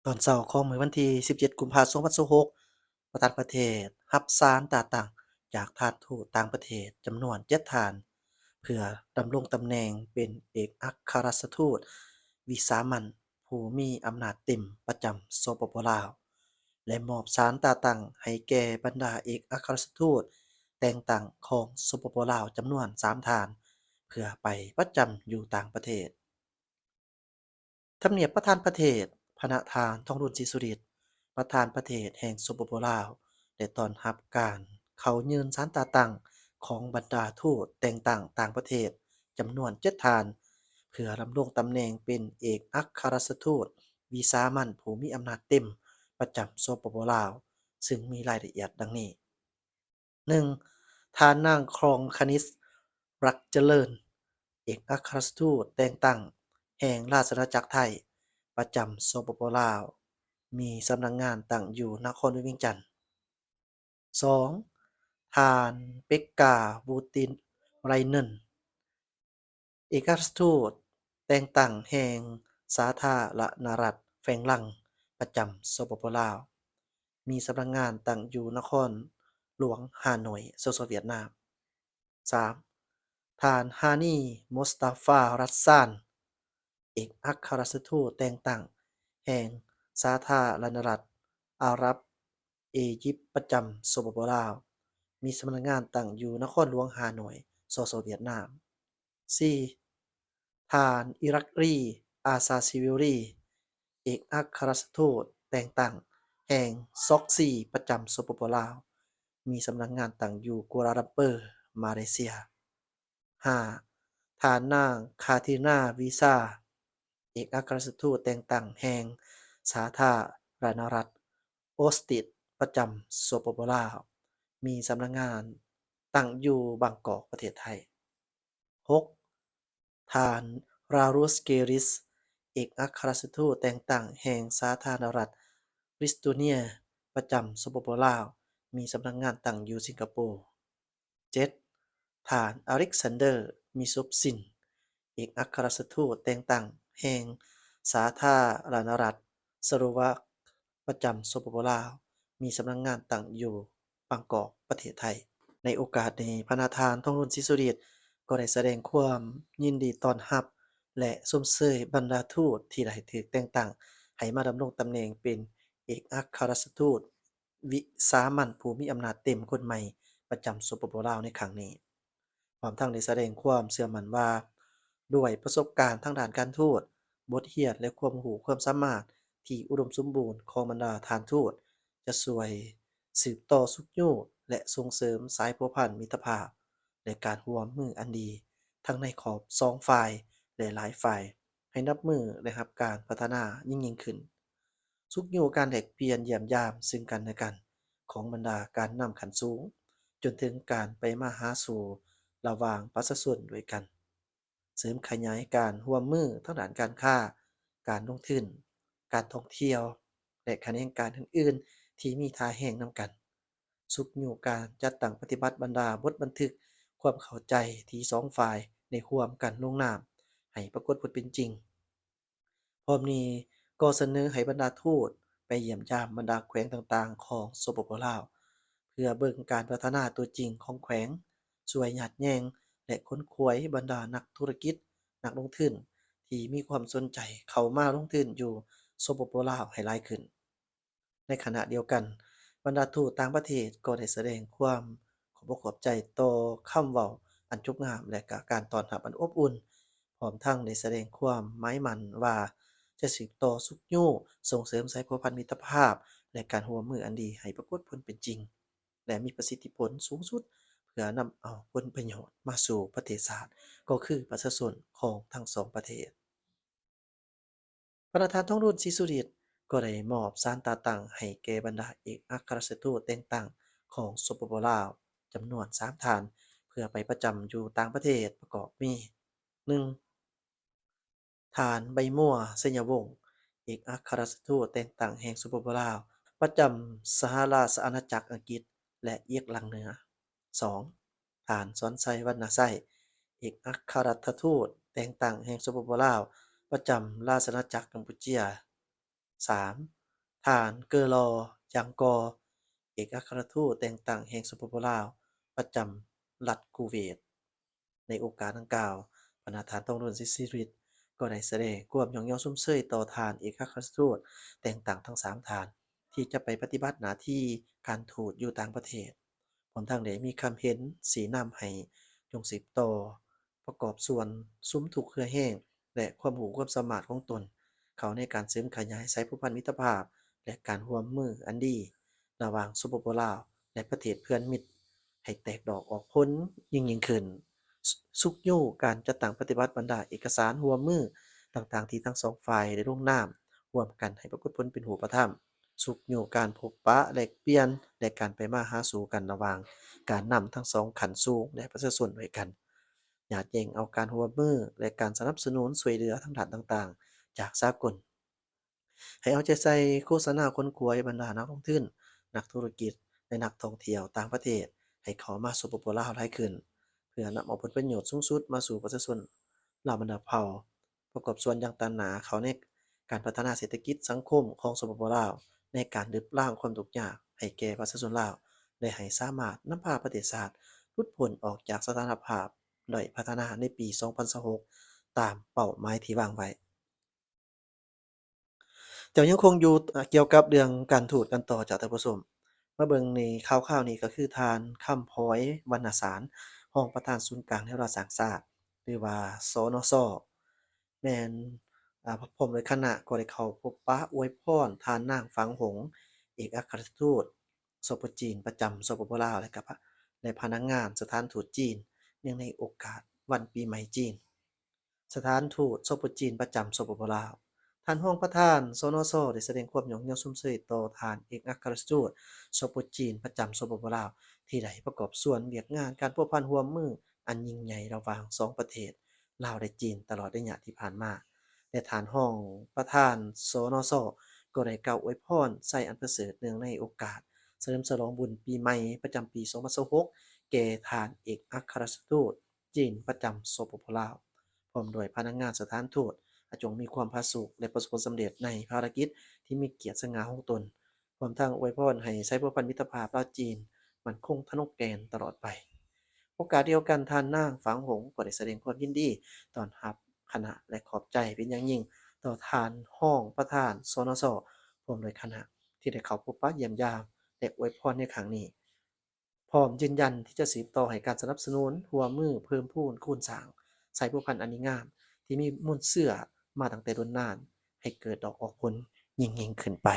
ຕອນເຊົ້າຂອງມື້ວັນທີສິບເຈັດ ກຸມພາ ສອງພັນຊາວຫົກ ປະທານປະເທດຮັບສານຕາຕັ້ງຈາກສະຖານທູດຕ່າງປະເທດຈຳນວນເຈັດທ່ານ ເພື່ອດຳລົງຕຳແໜ່ງເປັນເອກອັກຄະລັດຖະທູດວິສາມັນຜູ້ມີອຳນາດເຕັມປະຈຳ ສປປ ລາວ ແລະ ມອບສານຕາຕັ້ງໃຫ້ແກ່ບັນດາເອກອັກຄະລັດຖະທູດແຕ່ງຕັ້ງຂອງ ສປປ ລາວ ຈຳນວນສາມທ່ານ ເພື່ອໄປປະຈຳຢູ່ຕ່າງປະເທດ. ທຳນຽບປະທານປະເທດ, ພະນະທ່ານ ທອງລຸນ ສີສຸລິດ ປະທານປະເທດແຫ່ງ ສປປ ລາວ ໄດ້ຕ້ອນຮັບການເຂົ້າຍື່ນສານຕາຕັ້ງຂອງບັນດາທູດແຕ່ງຕັ້ງຕ່າງປະເທດຈຳນວນເຈັດທ່ານ ເພື່ອດຳລົງຕຳແໜ່ງເປັນເອກອັກຄະລັດຖະທູດວິສາມັນຜູ້ມີອຳນາດເຕັມປະຈຳ ສປປ ລາວ ຊຶ່ງມີລາຍລະອຽດດັ່ງນີ້. ໜຶ່ງ, ທ່ານນາງ ຄອງຄະນິດ ລັກຈະເລີນ ເອກອັກຄະລັດຖະທູດແຕ່ງຕັ້ງແຫ່ງລາຊະອານາຈັກໄທປະຈຳ ສປປ ລາວ ມີສຳນັກງານຕັ້ງຢູ່ນະຄອນຫຼວງວຽງຈັນ. ສອງ, ທ່ານ ເປັກກາ ວູຕິນໄລເນີນ ເອກອັກຄະລັດຖະທູດແຕ່ງຕັ້ງແຫ່ງສາທາລະນະລັດແຟງລັງ ປະຈຳ ສປປ ລາວ ມີສຳນັກງານຕັ້ງຢູ່ນະຄອນຫຼວງຮ່າໂນ້ຍ ສປປ ຫວຽດນາມ. ສາມ, ທ່ານ ຮານີ ມຸສຕາຟາ ຣັດຊານ ເອກອັກຄະລັດຖະທູດແຕ່ງຕັ້ງແຫ່ງສາທາລະນະລັດອາຣັບເອຢິບ ປະຈຳ ສປປ ລາວ ມີສຳນັກງານຕັ້ງຢູ່ນະຄອນຫຼວງຮ່າໂນ້ຍ ສປປ ຫວຽດນາມ. ສີ່, ທ່ານ ອີຣັກລີ ອາຊາຊີວິວລີ ເອກອັກຄະລັດຖະທູດແຕ່ງຕັ້ງແຫ່ງ ຊອກຊີ ປະຈຳ ສປປ ລາວ ມີສຳນັກງານຕັ້ງຢູ່ກົວລາລັມເປີ ມາເລເຊຍ. ຫ້າ, ທ່ານນາງ ຄາທີນາ ວີຊາ ເອກອັກຄະລັດຖະທູດແຕ່ງຕັ້ງແຫ່ງສາທາລະນະລັດ ໂອສຕິດ ປະຈຳ ສປປ ລາວ ມີສຳນັກງານຕັ້ງຢູ່ບາງກອກ ປະເທດໄທ. ຫົກ, ທ່ານ ຣາຣຸສ ເກຣິສ ເອກອັກຄະລັດຖະທູດແຕ່ງຕັ້ງແຫ່ງສາທາລະນະລັດລິດໂຕເນຍ ປະຈຳ ສປປ ລາວ ມີສຳນັກງານຕັ້ງຢູ່ສິງກະໂປ. ເຈັດ, ທ່ານ ອາເລັກຊານເດີ ມິໂຊບຊິນ ເອກອັກຄະລັດຖະທູດແຕ່ງຕັ້ງແຫ່ງສາທາລະນະລັດສະໂລວາກ ປະຈຳ ສປປ ລາວ ມີສຳນັກງານຕັ້ງຢູ່ບາງກອກ ປະເທດໄທ. ໃນໂອກາດນີ້, ພະນະທ່ານ ທອງລຸນ ສີສຸລິດ ກໍໄດ້ສະແດງຄວາມຍິນດີຕ້ອນຮັບ ແລະ ຊົມເຊີຍບັນດາທູດທີ່ໄດ້ຖືກແຕ່ງຕັ້ງໃຫ້ມາດຳລົງຕຳແໜ່ງເປັນເອກອັກຄະລັດຖະທູດ ວິສາມັນຜູ້ມີອຳນາດເຕັມຄົນໃໝ່ປະຈຳ ສປປ ລາວ ໃນຄັ້ງນີ້, ພ້ອມທັງໄດ້ສະແດງຄວາມເຊື່ອໝັ້ນວ່າ ດ້ວຍປະສົບການທາງດ້ານການທູດ, ບົດຮຽນ ແລະ ຄວາມຮູ້ຄວາມສາມາດທີ່ອຸດົມສົມບູນຂອງບັນດາທ່ານທູດ ຈະຊ່ວຍສືບຕໍ່ຊຸກຍູ້ ແລະ ສົ່ງເສີມສາຍພົວພັນມິດຕະພາບ ແລະ ການຮ່ວມມືອັນດີ ທັງໃນຂອບສອງຝ່າຍ ແລະ ຫຼາຍຝ່າຍ ໃຫ້ນັບມື້ໄດ້ຮັບການພັດທະນາຍິ່ງໆຂຶ້ນ. ຊຸກຍູ້ການແລກປ່ຽນຢ້ຽມຢາມເຊິ່ງກັນແລະກັນຂອງບັນດາການນຳຂັ້ນສູງ ຈົນເຖິງການໄປມາຫາສູ່ລະຫວ່າງປະຊາຊົນດ້ວຍກັນ, ເສີມຂະຫຍາຍການຮ່ວມມືທາງດ້ານການຄ້າ, ການລົງທຶນ, ການທ່ອງທ່ຽວ ແລະ ຂະແໜງການອື່ນໆທີ່ມີທ່າແຮງນຳກັນ. ຊຸກຍູ້ການຈັດຕັ້ງປະຕິບັດບັນດາບົດບັນທຶກຄວາມເຂົ້າໃຈທີ່ສອງຝ່າຍໄດ້ຮ່ວມກັນລົງນາມໃຫ້ປາກົດຜົນເປັນຈິງ. ພ້ອມນີ້ກໍສະເໜີໃຫ້ບັນດາທູດໄປຢ້ຽມຢາມບັນດາແຂວງຕ່າງໆຂອງ ສປປ ລາວ ເພື່ອເບິ່ງການພັດທະນາຕົວຈິງຂອງແຂວງ, ຊ່ວຍຍາດແຍງ ແລະ ຂົນຂວາຍບັນດານັກທຸລະກິດ, ນັກລົງທຶນທີ່ມີຄວາມສົນໃຈເຂົ້າມາລົງທຶນຢູ່ ສປປ ລາວ ໃຫ້ຫຼາຍຂຶ້ນ. ໃນຂະນະດຽວກັນ, ບັນດາທູດຕ່າງປະເທດກໍໄດ້ສະແດງຄວາມຂອບອົກຂອບໃຈຕໍ່ຄຳເວົ້າອັນຈົບງາມ ແລະ ກະການຕ້ອນຮັບອັນອົບອຸ່ນ, ພ້ອມທັງໄດ້ສະແດງຄວາມໝາຍໝັ້ນວ່າຈະສືບຕໍ່ຊຸກຍູ້, ສົ່ງເສີມສາຍພົວພັນມິດຕະພາບ ແລະ ການຮ່ວມມືອັນດີໃຫ້ປາກົດຜົນເປັນຈິງ ແລະ ມີປະສິດທິຜົນສູງສຸດ ເພື່ອນຳເອົາຜົນປະໂຫຍດມາສູ່ປະເທດຊາດ ກໍຄືປະຊາຊົນຂອງທັງສອງປະເທດ. ພະນະທ່ານ ທອງລຸນ ສີສຸລິດ ກໍໄດ້ມອບສານຕາຕັ້ງໃຫ້ແກ່ບັນດາເອກອັກຄະລັດຖະທູດແຕ່ງຕັ້ງຂອງ ສປປ ລາວ ຈຳນວນສາມທ່ານ ເພື່ອໄປປະຈຳຢູ່ຕ່າງປະເທດ ປະກອບມີ ໜຶ່ງ ທ່ານ ໃບມົວ ໄຊຍະວົງ ເອກອັກຄະລັດຖະທູດແຕ່ງຕັ້ງແຫ່ງ ສປປ ລາວ ປະຈຳສະຫະລາຊະອານາຈັກອັງກິດ ແລະ ອີກລັງເໜືອ. ສອງ ທ່ານ ສອນໄຊ ວັນນະໄຊ ເອກອັກຄະລັດຖະທູດແຕ່ງຕັ້ງແຫ່ງ ສປປ ລາວ ປະຈຳລາຊະອານາຈັກກຳປູເຈຍ. ສາມ ທ່ານ ເກີລໍ ຢາງກໍ ເອກອັກຄະລັດທູດແຕ່ງຕັ້ງແຫ່ງ ສປປ ລາວ ປະຈຳລັດກູເວດ. ໃນໂອກາດດັ່ງກ່າວ, ບັນດາທ່ານ ທອງລຸນ ສິດສິລິດ ກໍໄດ້ສະແດງຄວາມຍ້ອງຍໍຊົມເຊີຍຕໍ່ທ່ານເອກອັກຄະລັດທູດແຕ່ງຕັ້ງທັງສາມທ່ານ ທີ່ຈະໄປປະຕິບັດໜ້າທີ່ການທູດຢູ່ຕ່າງປະເທດ, ພ້ອມທັງໄດ້ມີຄຳເຫັນຊີ້ນຳໃຫ້ຈົ່ງສືບຕໍ່ ປະກອບສ່ວນສຸມທຸກເຫື່ອແຮງ ແລະ ຄວາມຮູ້ຄວາມສາມາດຂອງຕົນ ເຂົ້າໃນການເສີມຂະຫຍາຍສາຍພົວພັນມິດຕະພາບ ແລະ ການຮ່ວມມືອັນດີ ລະຫວ່າງ ສປປ ລາວ ແລະ ປະເທດເພື່ອນມິດ ໃຫ້ແຕກດອກອອກຜົນຍິ່ງໆຂຶ້ນ, ຊຸກຍູ້ການຈັດຕັ້ງປະຕິບັດບັນດາເອກະສານຮ່ວມມືຕ່າງໆທີ່ທັງສອງຝ່າຍໄດ້ລົງນາມຮ່ວມກັນໃຫ້ປາກົດຜົນເປັນຮູບປະທຳ, ຊຸກຍູ້ການພົບປະແລກປ່ຽນ ແລະ ການໄປມາຫາສູ່ກັນລະຫວ່າງການນຳທັງສອງຂັ້ນສູງ ແລະ ປະຊາຊົນດ້ວຍກັນ, ຍາດເຢັງເອົາການຮ່ວມມື ແລະ ການສະໜັບສະໜູນຊ່ວຍເຫຼືອທາງດ້ານຕ່າງໆຈາກສາກົນ. ໃຫ້ເອົາໃຈໃສ່ໂຄສະນາຂົນຂວາຍບັນດານັກລົງທຶນ, ນັກທຸລະກິດ ແລະ ນັກທ່ອງທ່ຽວຕ່າງປະເທດ ໃຫ້ເຂົ້າມາ ສປປ ລາວ ຫຼາຍຂຶ້ນ, ເພື່ອນຳເອົາຜົນປະໂຫຍດສູງສຸດມາສູ່ປະຊາຊົນລາວບັນດາເຜົ່າ, ປະກອບສ່ວນຢ່າງຕາງໜ້າເຂົ້າໃນການພັດທະນາເສດຖະກິດສັງຄົມຂອງ ສປປ ລາວ ໃນການລຶບລ້າງຄວາມທຸກຍາກໃຫ້ແກ່ປະຊາຊົນລາວ ແລະ ໃຫ້ສາມາດນຳພາປະເທດຊາດຫຼຸດພົ້ນອອກຈາກສະຖານະພາບດ້ອຍພັດທະນາໃນປີສອງພັນຊາວຫົກ ຕາມເປົ້າໝາຍທີ່ວາງໄວ້. ເຈົ້າຍັງຄົງຢູ່ ເອີ່ ກ່ຽວກັບເລື່ອງການທູດກັນຕໍ່ ເຈົ້າທ່ານຜູ້ຊົມ. ມາເບິ່ງໃນຂ່າວຄາວນີ້ກໍຄືທ່ານ ຄຳພອຍ ວັນນະສານ ຮອງປະທານສູນກາງແນວລາວສ້າງຊາດ ຫຼືວ່າ ສນຊ ແມ່ນ ອາ ພ້ອມດ້ວຍຄະນະກໍໄດ້ເຂົ້າພົບປະອວຍພອນທ່ານນາງ ຝັງຫົງ ເອກອັກຄະລັດທູດ ສປ ຈີນ ປະຈຳ ສປປ ລາວ ແລະ ກະ ແລະ ພະນັກງານສະຖານທູດຈີນ ເນື່ອງໃນໂອກາດວັນປີໃໝ່ຈີນ. ສະຖານທູດ ສປ ຈີນ ປະຈຳ ສປປ ລາວ. ທ່ານຮອງປະທານ ສນຊ ໄດ້ສະແດງຄວາມຍ້ອງຍໍຊົມເຊີຍຕໍ່ທ່ານເອກອັກຄະລັດທູດ ສປ ຈີນ ປະຈຳ ສປປ ລາວ ທີ່ໄດ້ປະກອບສ່ວນວຽກງານການພົວພັນຮ່ວມມືອັນຍິ່ງໃຫຍ່ລະຫວ່າງສອງປະເທດ ລາວ ແລະ ຈີນ ຕະຫຼອດໄລຍະທີ່ຜ່ານມາ ແລະ ທ່ານຮອງປະທານ ສນຊ ກໍໄດ້ກ່າວອວຍພອນໄຊອັນປະເສີດເນື່ອງໃນໂອກາດສະເຫຼີມສະຫຼອງບຸນປີໃໝ່ປະຈຳປີສອງພັນຊາວຫົກ ແກ່ທ່ານເອກອັກຄະລັດທູດ ຈີນປະຈຳ ສປປ ລາວ ພ້ອມດ້ວຍພະນັກງານສະຖານທູດ ໃຫ້ຈົ່ງມີຄວາມຜາສຸກ ແລະ ປະສົບຜົນສຳເລັດໃນພາລະກິດທີ່ມີກຽດສະຫງ່າຂອງຕົນ, ພ້ອມທັງອວຍພອນໃຫ້ສາຍພົວພັນມິດຕະພາບລາວ-ຈີນໝັ້ນຄົງທະນົງແກ່ນຕະຫຼອດໄປ. ໂອກາດດຽວກັນ, ທ່ານນາງ ຝັງຫົງ ກໍໄດ້ສະແດງຄວາມຍິນດີຕ້ອນຮັບຄະນະ ແລະ ຂອບໃຈເປັນຢ່າງຍິ່ງຕໍ່ທ່ານຮອງປະທານ ສນຊ ພ້ອມດ້ວຍຄະນະ ທີ່ໄດ້ເຂົ້າພົບປະຢ້ຽມຢາມ ແລະ ອວຍພອນໃນຄັ້ງນີ້. ພ້ອມຢືນຢັນທີ່ຈະສືບຕໍ່ໃຫ້ການສະໜັບສະໜູນຮ່ວມມືເພີ່ມພູນຄູນສ້າງສາຍພົວພັນອັນດີງາມທີ່ມີມູນເຊື້ອມາຕັ້ງແຕ່ດົນນານ ໃຫ້ເກີດດອກອອກຜົນຍິ່ງໆຂຶ້ນໄປ.